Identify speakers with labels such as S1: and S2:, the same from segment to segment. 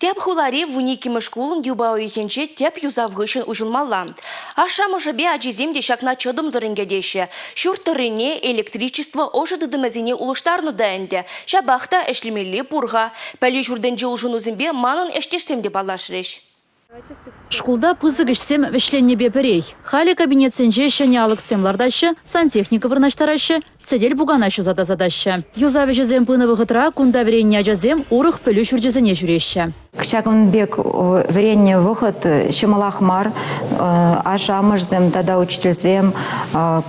S1: Тӗп хулари 12-мӗш шкулӑн юпа уйӑхӗнче тӗп юсав хыҫҫӑн уҫӑлмалла. Ашшӗ-амӑшӗпе ачисем те ҫакна чӑтӑмсӑррӑн кӗтеҫҫӗ. Ҫурт тӑррине электричество ӑшӑ тытӑмӗсене улӑштарнӑ та ӗнтӗ. Ҫапах та ӗҫлемелли пур-ха. Пӗлӳ ҫуртӗнчи улшӑнусемпе манӑн ӗҫтешсем те паллашрӗҫ.
S2: Шкулта пысӑк ӗҫсем вӗҫленнӗпе пӗрех. Халӗ кабинетсенче ҫӗнӗ алӑксем лартаҫҫӗ, сантехника вырнаҫтараҫҫӗ, сӗтел-пукана ҫуса тасатаҫҫӗ. Юсав ӗҫӗсем пынӑ вӑхӑтра кунта вӗреннӗ ачасем урӑх пӗлӳ ҫурчӗсене ҫӳреҫҫӗ.
S3: Ҫакӑн пек вӗреннӗ вӑхӑт ҫӑмӑлах мар. Ашшӗ-амӑшӗсем тата учительсем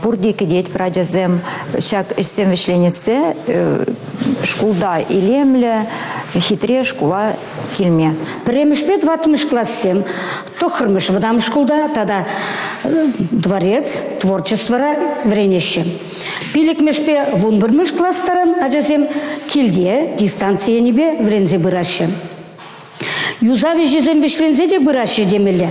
S3: пурте кӗтетпӗр ачасем ҫак ӗҫсем вӗҫленессе шкулта илемлӗ, хитре шкула килме.
S4: Пӗрремӗшпе тӑваттӑмӗш классем тӑххӑрмӗш вӑтам шкулта тата дворец творчествӑра вӗренеҫҫӗ. Пиллӗкмӗшпе вунпӗрмӗш класс таран ачасем килте дистанци енӗпе вӗренсе пыраҫҫӗ. Юсав ӗҫӗсем вӗҫленсе те пыраҫҫӗ темелле.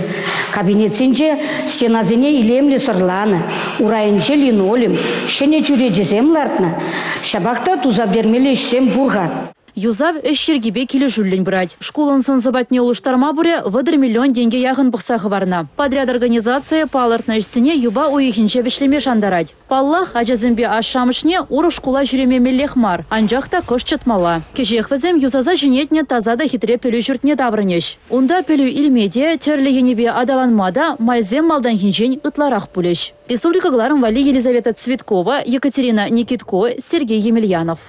S4: Кабинетсенче стенасене илемлӗ сӑрланӑ, урайӗнче линолеум, ҫӗнӗ чӳречесем лартнӑ. Ҫапах та туса пӗтермелли ӗҫсем пур-ха.
S2: Юсав ӗҫ йӗркипе килӗшӳллӗн пырать. Шкулӑн сӑн-сӑпатне улӑштарма пурӗ 30 миллион тенкӗ яхӑн пӑхса хӑварнӑ. Подряд организацийӗ палӑртнӑ ӗҫсене юпа уйӑхӗнче вӗҫлеме шантарать. Паллах, ачасемпе ашшӗ-амӑшне урӑх шкула ҫӳреме меллех мар, анчах та кӑшт чӑтмалла. Кӗҫех вӗсем юсаса ҫӗнетнӗ таса та хитре пӗлӳ ҫуртне таврӑнӗҫ. Унта пӗлӳ илме те, тӗрлӗ енӗпе аталанма та майсем малтанхинчен ытларах пулӗҫ. Республика кӑларӑм валли Елизавета Цветкова, Екатерина Никитко, Сергей Емельянов.